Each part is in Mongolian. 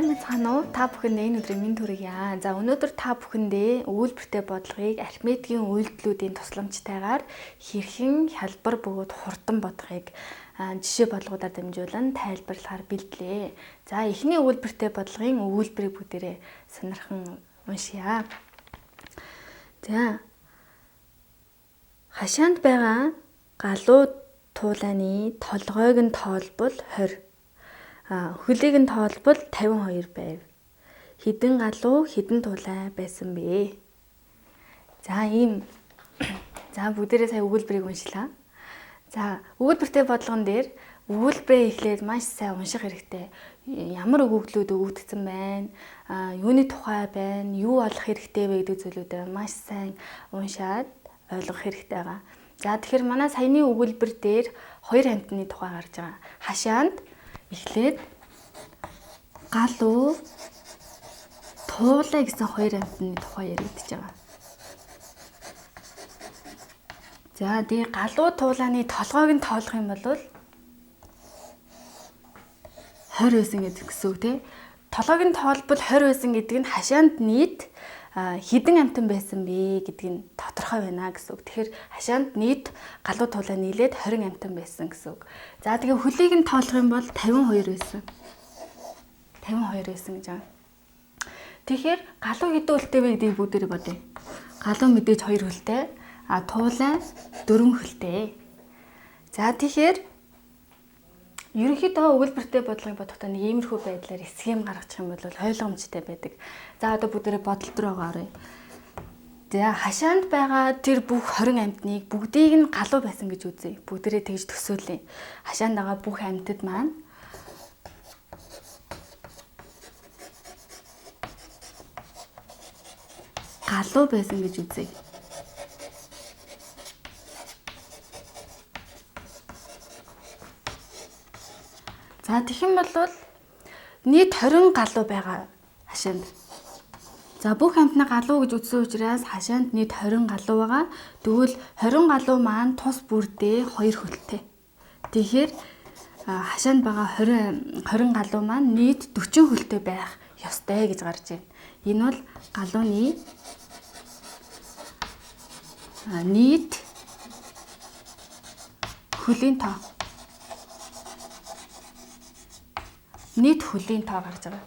Сайн байцгаана уу? Та бүхэндээ энэ өдрийн мэнд хүргье. За, өнөөдөр та бүхэндээ өгүүлбэртэй бодлогыг арифметикийн үйлдэлүүдийн тусламжтайгаар хэрхэн хялбар бөгөөд хурдан бодохыг жишээ бодлогуудаар дамжуулан тайлбарлахаар бэлдлээ. За, эхний өгүүлбэртэй бодлогын өгүүлбэрийг бүгдээрээ сонирхон уншъя. За, хашаанд байгаа галуу туулайны толгойг нь тоолбол 20. Хөлийг нь тоолбол 52 байв. Хэдэн галуу, хэдэн туулай байсан бэ? За, ийм. За, бүгдээрээ сая өгүүлбэрийг уншлаа. За, өгүүлбэртэй бодлогон дээр өгүүлбэрээ эхлээд маш сайн унших хэрэгтэй. Ямар өгөгдлүүд өгөгдсөн байна? Юуны тухай байна? Юу олох хэрэгтэй вэ гэдэг зүйлүүдээ маш сайн уншаад ойлгох хэрэгтэй байгаа. За, тэгэхээр манай саяны өгүүлбэр дээр хоёр амьтны тухай гарч байгаа. Хашаанд эхлээд галуу, туулай гэсэн хоёр амьтны тухай яригдж байгаа. За, тэгээ галуу туулааны толгойг нь тоолох юм бол 20 байсан гэдэг гэсэн үг, тий. Толгойг нь тоолбол 20 байсан гэдэг нь хашаанд нийт хэдэн амьтан байсан бэ гэдг нь тодорхой байна гэсэн үг. Тэгэхээр хашаанд нийт галуу туулай нийлээд 20 амьтан байсан гэсэн үг. За, тэгээ хөлийг нь тоолох юм бол 52 байсан. 52 байсан гэж байгаа. Тэгэхээр галуу хэдэн хөлтэй вэ гэдгийг бүгдээрээ бодъё. Галуу мэдээж 2 хөлтэй, а туулай 4 хөлтэй. За, тэгэхээр ерөнхийдөө өгүүлбэртэй бодлогыг бодохдоо нэг иймэрхүү байдлаар схем гаргачих юм бол ойлгомжтой байдаг. За, одоо бүгдээрээ бодолт руу оръё. За, хашаанд байгаа тэр бүх 20 амьтныг бүгдийг нь галуу байсан гэж үзье. Бүгдээрээ тэгж төсөөлье. Хашаанд байгаа бүх амьтад маань галуу байсан гэж үзье. За, тэгэх юм бол нийт 20 галуу байгаа хашаанд. За, бүх амьтнаа галуу гэж үзсэн учраас хашаанд нийт 20 галуу байгаа. Тэгвэл 20 галуу маань тус бүрдээ 2 хөлтэй. Тэгэхээр хашаанд байгаа 20 галуу маань нийт 40 хөлтэй байх ёстой гэж гарч байна. Энэ бол галууны нийт хөлийн тоо. Нийт хөлийн тоо гарч байгаа.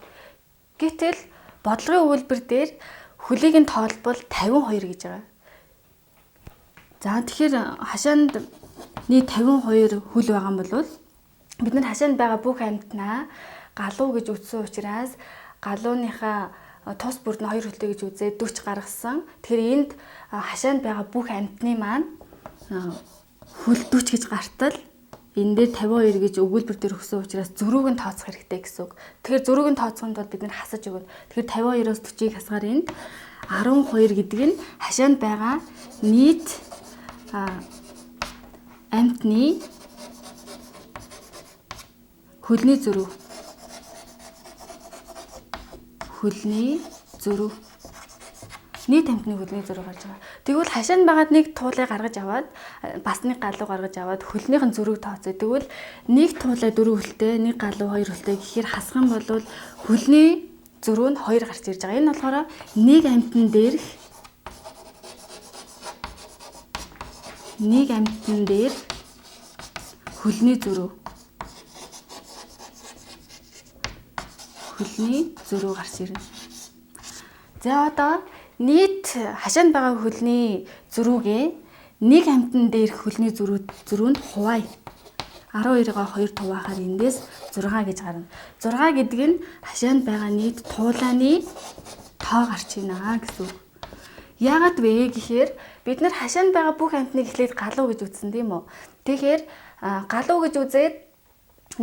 Гэтэл бодлогын өгүүлбэр дээр хөлийг нь тоолбол 52 гэж байгаа. За, тэгэхээр хашаанд нийт 52 хөл байгаа юм бол бид нар хашаанд байгаа бүх амьтнаа галуу гэж үзсэн учраас галууныхаа тус бүрд нь 2 хөлтэй гэж үзээд 40 гаргасан. Тэгэхээр энд хашаанд байгаа бүх амьтны маань хөл 40 гэж гартал энэ дээр 52 гэж өгүүлбэр дээр өгсөн учраас зөрүүг нь тооцох хэрэгтэй гэсэн үг. Тэгэхээр зөрүүг нь тооцохын тулд бид нар хасаж өгнө. Тэгэхээр 52-оос 40-ыг хасгаар энд 12 гэдэг нь хашаанд байгаа нийт амьтны хөлний зөрүү. Хөлний зөрүү. Нийт амьтны хөлний зөрүү гарч байгаа. Тэгвэл хашаанд байгаад нэг туулай гаргаж аваад бас нэг галуу гаргаж аваад хөлнийх нь зөрүүг тооцъё. Тэгвэл нэг туулай 4 хөлтэй, нэг галуу 2 хөлтэй гэхээр хасах юм бол хөлний зөрүү нь 2 гарч ирж байгаа. Энэ болохоор нэг амьтан дээрх нэг амьтан дээр хөлний зөрүү. Хөлний зөрүү гарч ирнэ. За, одоо нийт хашаанд байгаа хөлний зөрүүгээ нэг амьтан дээрх хөлний зөрүүнд хуваая. 12-ыг 2 хуваахаар эндээс 6 гэж гарна. 6 гэдэг нь хашаанд байгаа нийт туулайны тоо гарч байна гэсэн үг. Яагаад вэ гэхээр бид нар хашаанд байгаа бүх амьтныг эхлээд галуу гэж үзсэн, тийм үү? Тэгэхээр галуу гэж үзээд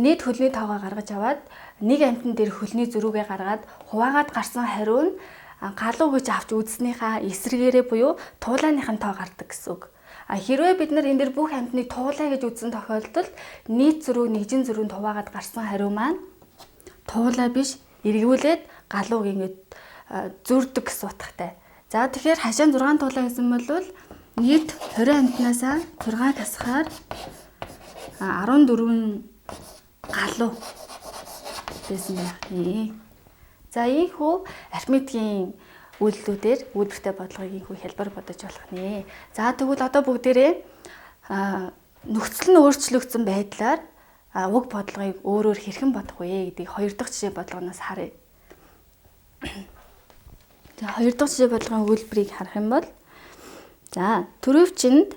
нийт хөлний тоогоо гаргаж аваад нэг амьтан дээр хөлний зөрүүгээ гаргаад хуваагаад гарсан хариу нь галуу гэж авч үзснийхаа эсрэгээрээ буюу туулайных нь тоо гардаг гэсэн үг. А хэрвээ бид нар энэ дэр бүх амьтныг туулай гэж үзсэн тохиолдолд нийт зөрүү нэгжин зөрүүнд хуваагаад гарсан хариу маань туулай биш, эргүүлээд галууг ингээд зөрдөг гэсэн утгатай. За, тэгэхээр хашаан 6 туулай гэсэн бол нийт 20 амьтнаасаа 6-г хасахаар 14 галуу байсан байх. За ийхүү арифметикийн үйлдэлүүдээр өгүүлбэртэй бодлогыг ийхүү хялбар бодож болох нэ. За тэгвэл одоо бүгдээрээ нөхцөл нь өөрчлөгдсөн байдлаар уг бодлогыг өөрөөр хэрхэн бодох вэ гэдгийг хоёр дахь жишээ бодлогоноос харъя. За хоёр дахь жишээ бодлогын өгүүлбэрийг харах юм бол за түрийвчэнд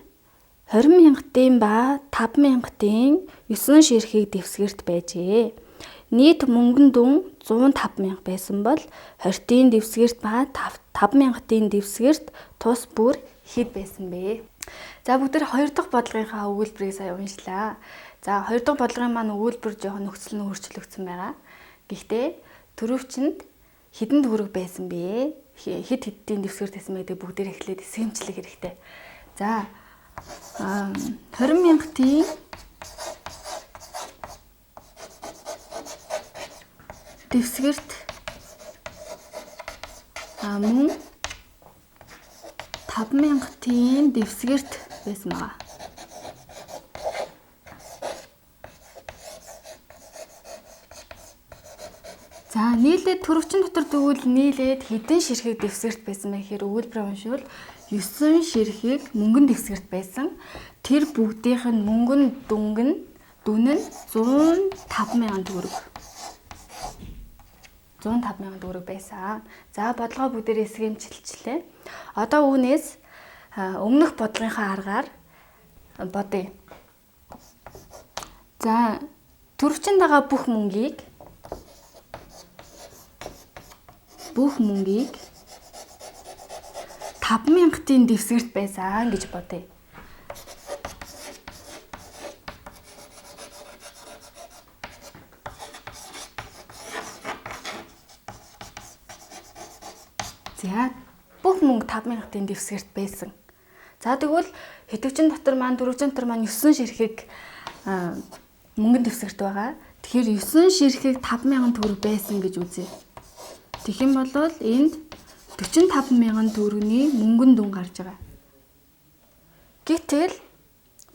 20 мянгатын ба 5 мянгатын 9 ширхэг дэвсгэрт байжээ. Нийт мөнгөн дүн 105 мянга байсан бол 20-ийн дэвсгэрт ба 5 мянгатын дэвсгэрт тус бүр хэд байсан бэ? За бүгд хоёр дахь бодлогынхаа өгүүлбэрийг сая уншлаа. За хоёр дахь бодлогын маань өгүүлбэр жоохон нөхцөл нь өөрчлөгдсөн байгаа. Гэхдээ түрийвчэнд хэдэн төгрөг байсан бэ? Хэд хэдийн дэвсгэрт байсан бэ гэдэг бүгдээр эхлээд эсгэмчлэх хэрэгтэй. За 20 мянгатын дэвсгэрт мөн 5 мянгатын дэвсгэрт байсан байгаа. За нийлээд түрийвчин дотор тэгвэл нийлээд хэдэн ширхэг дэвсгэрт байсан бэ гэхээр өгүүлбэрээ уншвал 9 ширхэг мөнгөн дэвсгэрт байсан. Тэр бүгдийнх нь мөнгөн дүн нь 105 мянган төгрөг. 105 мянган төгрөг байсан. За бодлогоо бүгдээрээ эсгэмчилчлээ. Одоо үүнээс өмнөх бодлогынхаа аргаар бодъё. За түрийвчэнд байгаа бүх мөнгийг 5 мянгатын дэвсгэрт байсан гэж бодъё. За бүх мөнгө 5 мянгатын дэвсгэрт байсан. За тэгвэл хэдвчин дотор маань дөрвчин дотор маань 9 ширхэг мөнгөн дэвсгэрт байгаа. Тэгэхээр 9 ширхэг 5 мянган төгрөг байсан гэж үзье. Тэгэх юм бол энд 45 мянган төгрөгийн мөнгөн дүн гарч байгаа. Гэтэл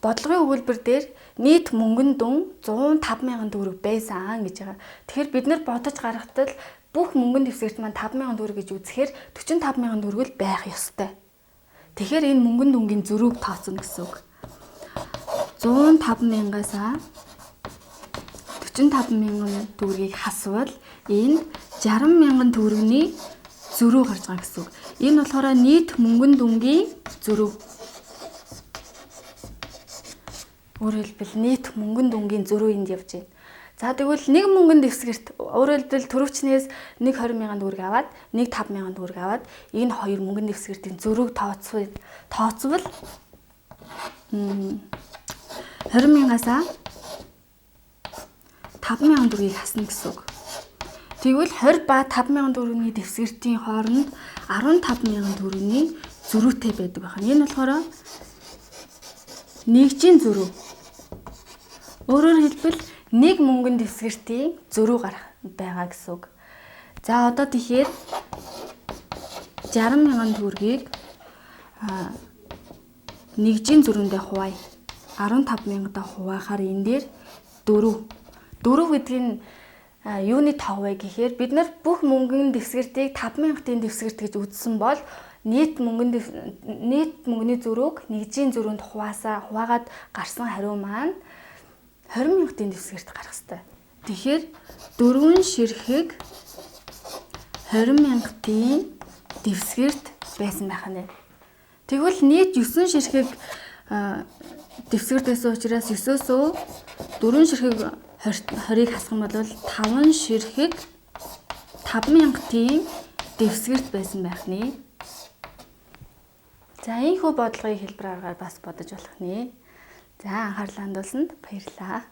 бодлогын өгүүлбэр дээр нийт мөнгөн дүн 105 мянган төгрөг байсан гэж байгаа. Тэгэхээр бид нар бодож гаргахад бүх мөнгөн дэвсгэрт маань 5 мянган төгрөг гэж үзэхээр 45 мянган төгрөг л байх ёстой. Тэгэхээр энэ мөнгөн дүнгийн зөрүүг тооцно гэсэн үг. 105 мянгаас 45 мянган төгрөгийг хасвал энд 60 мянган төгрөгийн зөрүү гарч байгаа гэсэн үг. Энэ болохоор нийт мөнгөн дүнгийн зөрүү. Өөрөөр хэлбэл нийт мөнгөн дүнгийн зөрүү энд явж байна. За тэгвэл нэг мөнгөн дэвсгэрт өөрөөр хэлбэл түрийвчнээс нэг 20 мянган төгрөг аваад нэг 5 мянган төгрөг аваад энэ хоёр мөнгөн дэвсгэртийн зөрүүг тооцвол 20 мянгаас 5 мянган төгрөгийг хасна гэсэн үг. Тэгвэл 20 ба 5 мянган төгрөгийн дэвсгэртийн хооронд 15 мянган төгрөгийн зөрүүтэй байдаг байна. Энэ болохоор нэгжийн зөрүү. Өөрөөр хэлбэл нэг мөнгөн дэвсгэртийн зөрүү гарах байгаа гэсэн үг. За одоо тэгэхээр 60 мянган төгрөгийг нэгжийн зөрүүндээ хуваая. 15 мянгадаа хуваахаар энэ дээр 4. 4 гэдэг нь юуны тоо вэ гэхээр бид нар бүх мөнгөн дэвсгэртийг 5 мянгатын дэвсгэрт гэж үзсэн бол нийт мөнгөний зөрүүг нэгжийн зөрүүнд хуваагаад гарсан хариу маань 20 мянгатын дэвсгэрт гарах ёстой. Тэгэхээр 4 ширхэг 20 мянгатын дэвсгэрт байсан байх нь. Тэгвэл нийт 9 ширхэг дэвсгэрт байсан учраас 9-өөс 4 ширхэг 20-ыг хасах юм бол 5 ширхэг 5 мянгатын дэвсгэрт байсан байх нэ. За ийхүү бодлогын хэлбэр аргаар бас бодож болох нэ. За анхаарлаа хандуулсанд баярлалаа.